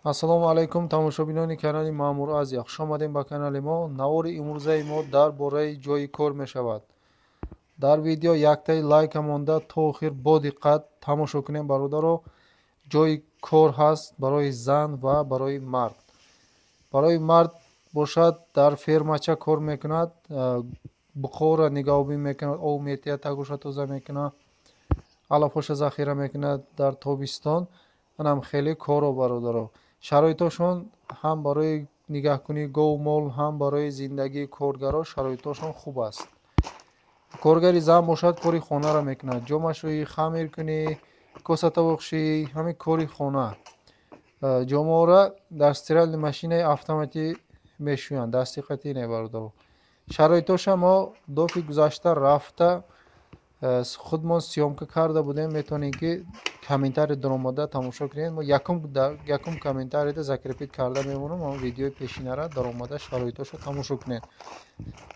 Ассалому алайкум, тамошобинони канали Маъмур Азия, хуш омадем ба канали мо. Навори имрӯзаи мо дар бораи ҷойи кор мешавад. Дар видео яктаи лайка монда, то охир бо диққат тамошо кунем, бародаро. Ҷойи кор ҳаст барои зан ва барои мард. Барои мард бошад, дар фермача кор мекунад, буқоро нигаҳбон мекунад, об метиҳад, тагуша тоза мекунад, алафҳоша захира мекунад дар тобистон. Анам хеле коро, бародаро. Шароитошон ҳам барои нигаҳкунии гову мол, ҳам барои зиндагии коргаро шароитошон хуб аст. Коргари зан бошад, кори хонаро мекунад: ҷомашӯӣ, хамиркунӣ, косатавоқшӣ, ҳамин кори хона. Ҷомаҳоро дар стиральный машинаи автоматӣ мешӯянд, дастиқатӣ не, бародаро. Шароитоша мо дофи гузашта рафта худмон съёмка карда будем. Метавонем, ки комментарий даромада тамошо кунед. Мо якум комментарийда закрепить карда мемонам ҳамон видеои пешинара, даромада шароитошо тамошо кунед.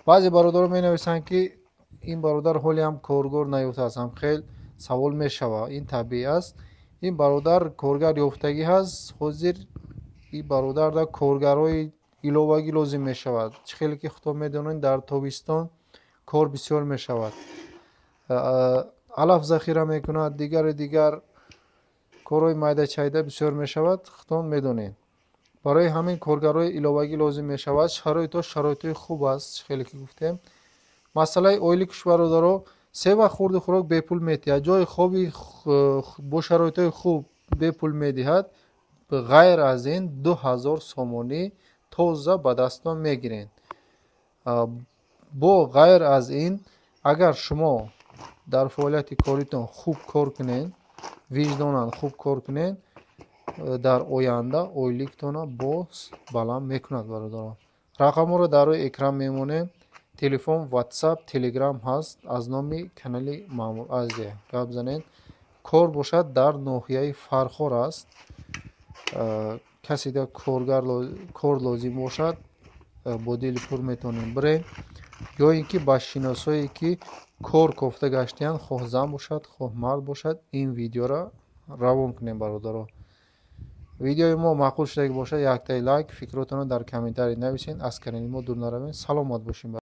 Баъзе бародаро менависанд, ки ин бародар ҳоле ҳам коргор наёфтааст. Ҳам хел савол мешавад, ин табиӣ аст. Ин бародар коргар ёфтагӣ ҳаст. Ҳозир ин бародарда коргарҳои иловагӣ лозим мешавад. Чӣ хеле ки худтон медонед, дар тобистон кор бисёр мешавад, алаф захира мекунад, дигару дигар корҳои майдачайда бисёр мешавад, худтон медонед. Барои ҳамин коргарҳои иловагӣ лозим мешавад. Шароитош шароитои хуб аст. Чӣ хеле ки гуфтем, масъалаи ойликуш, бародаро, се вақт хурду хӯрок бепул метиҳад, ҷои хоби бо шароитҳои хуб бепул медиҳад. Ғайр аз ин, 2000 сомонӣ тоза ба дастон мегиред. Бо ғайр аз ин, агар шумо дар фаъолияти коритон хуб кор кунед, виҷдонан хуб кор кунед, дар оянда ойликтона боз баланд мекунад. Бародарон, рақамҳоро дар рӯи экран мемонем. Телефон, Ватсап, Телеграм ҳаст. Аз номи канали Маъмур Азия гап занед. Кор бошад, дар ноҳияи Фархор аст. Каседа коргар кор лозим бошад, бо дили пур метавонем бирем ё ин ки ба шиносое, ки кор кофта гаштиянд, хоҳ зан бошад, хоҳ мард бошад, ин видеоро равон кунем. Бародаро, видеои мо маъқул шудагӣ бошад, яктаи лайк, фикротонро дар комментарий нависед. Аз канали мо дур наравед. Саломат бошем.